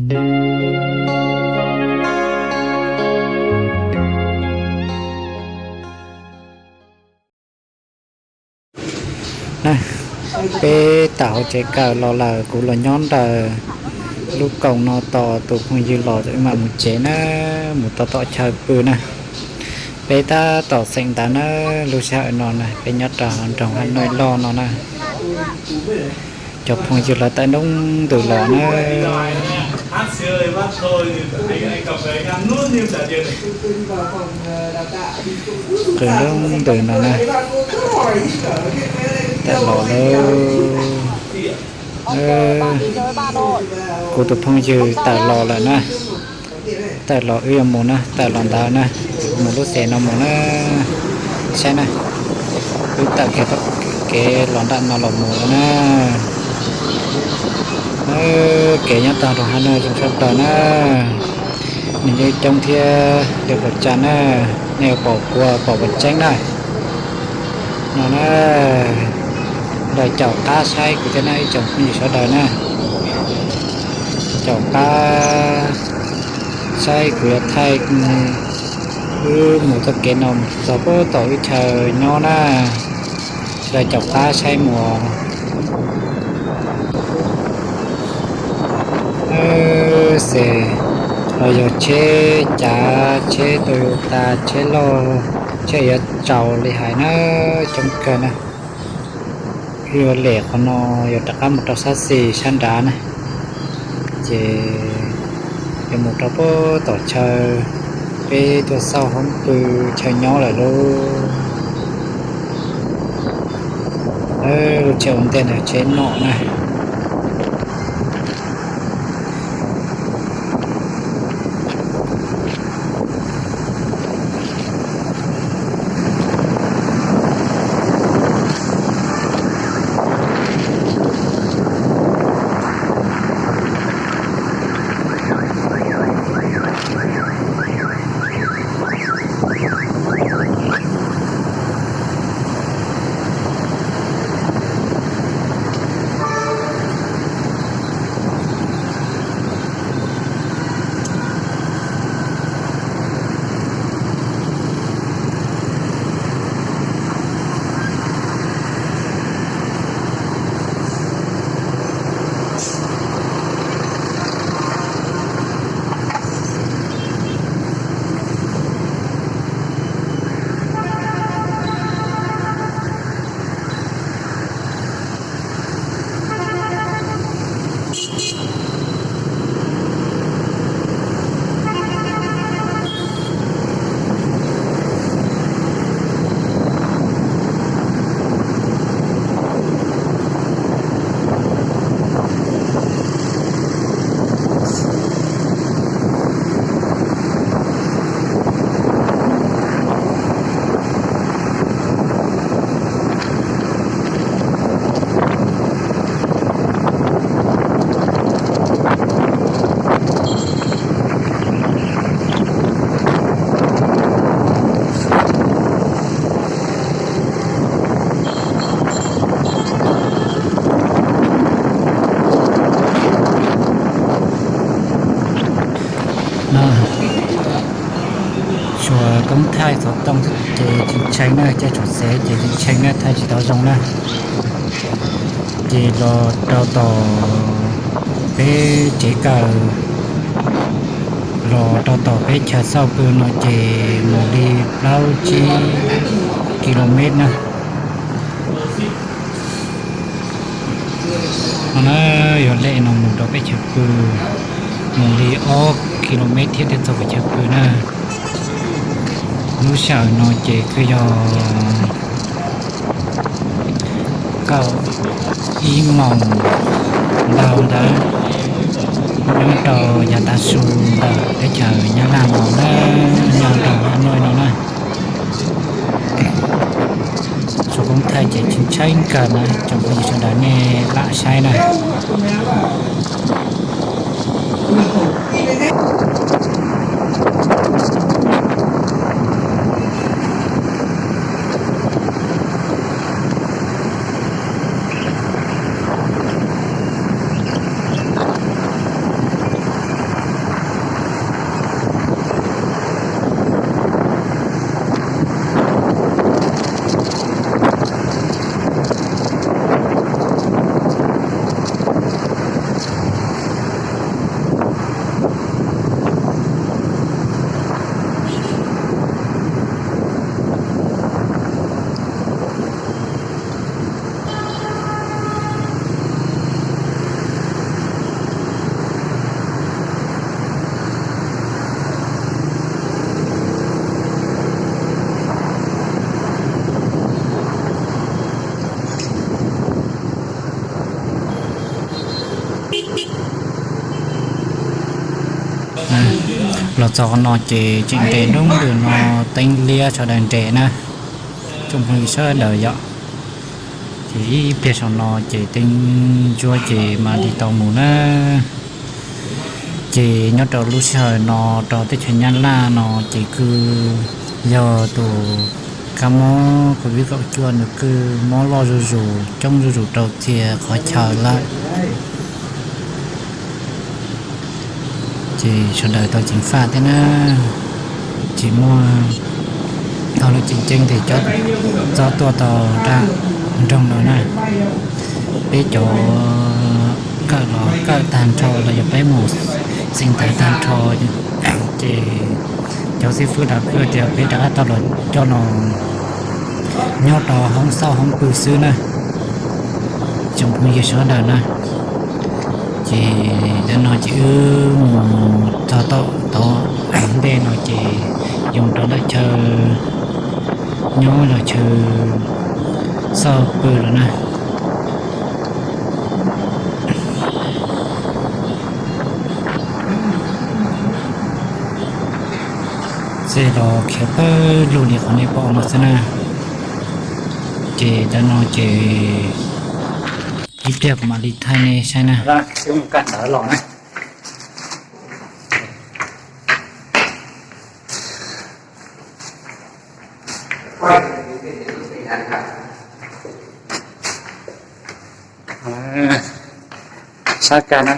Peb tawm hauv tsev kawm los lawm, kuv los nyob ntawm lub koom no tos tus phooj ywg los wb mam mus tsev na, mus tau tom chaw pw na. Peb tab tom xeem ntawv na, lub sij hawm no na peb nyob rau nroog Haj Noij loj no na. Cov phooj ywg lawv tawm nroo ntws los na. Qw nroo ntws no na. Tawm los lawm. Kuv tus phooj ywg tawm los lawm na. Tawm los wb yuav mus na, tawm los ntawd na. Mus lub xes no mus na. Saib na, wb tawm kev los nram no los mus lawm na. Kev nyob tau rau hauv no zoo sab plaws na. Nws yeej coob thiab yog puas tsav na, nej yuav pom kuv pom puas tseeb na. No na, lawv caum qab saib kuv thiab na ib tsoom phooj ywg sawv daws na. Caum qab saib kuv yuav thaij wb mus txoj kev no txog puag tom wb chaw nyob na. Lawv caum qab saib mus. Xes los yog tsheb cav, tsheb Toyota, tsheb loj, tsheb yuav tsaus li hais na, coob kawg na. Wb yuav lem qhov no yuav rov qab mus rau sab xis sab nrad na, ces yuav mus rau puag tom chaw peb tuaj xauj hoob pw chaw nyob lawm lauj. Lub tsheb ua ntej ntawd tsheb nom na. Tshuav koob thaij xov tooj ces tsis tshee na, caij tshua xev ces tsis tshee na, thaij tsis tau zoo na. Ces los rau tom peb tsev kawm, los rau tom peb chaw xauj pw no ces mus li plaub tsib ki lo mev na. No na, yog lej no mus rau peb chaw pw, mus li ob ki lo mev thiab thiaj txog peb chaw pw na. Lub sij hawm no ces kuj yog kaum ib moos ntau ntawd, nyob rau yav tav su ntawm teb chaws Nyab Laj no na, nyob rau Haj Noij no na. Tshuav koob thaij ces tsis ntshai kawg na, tsoom phooj ywg sawv daws nej lam saib na. Los txog qhov no ces tseem nres nroo ntws no, teeb liab sawv daws nres na, tsoom phooj ywg sawv daws yom. Ces ib pliag saum no ces teeb ntsuab ces mam li tau mus na. Ces nyob rau lub sij hawm no rau teb chaws Nyab Laj no ces kuj yog tus kab mob covid kaum cuaj nws kuj mob loj zuj zus coob zuj zus rau txhia qhov chaw lawm. Ces sawv daws tau ceev faj thiab na, tsis muaj tau lub ceeb ceeb ces txhob tuaj tau nram nroog no na. Peb cov kawm los kawm tag nrho los yog peb mus xeem ntawv tag nrho, ces cov xib fwb lawv kuj tias peb rov qab tau los coj los nyob rau hoob xauj hoob pw xwb na, tsoom phooj ywg sawv daws na. Ces tam no ces wb mus txog tom tod ntej no ces yuav mus rau ntawm chaw nyob los chaw xauj pw lawm na. Ces los khiav pawg lug li qhov nej pom no xwb na. Ces tam no ces ib pliag kuv mam li thaij nej saib na. Mus kawm ntawv los na. Sab kaj na,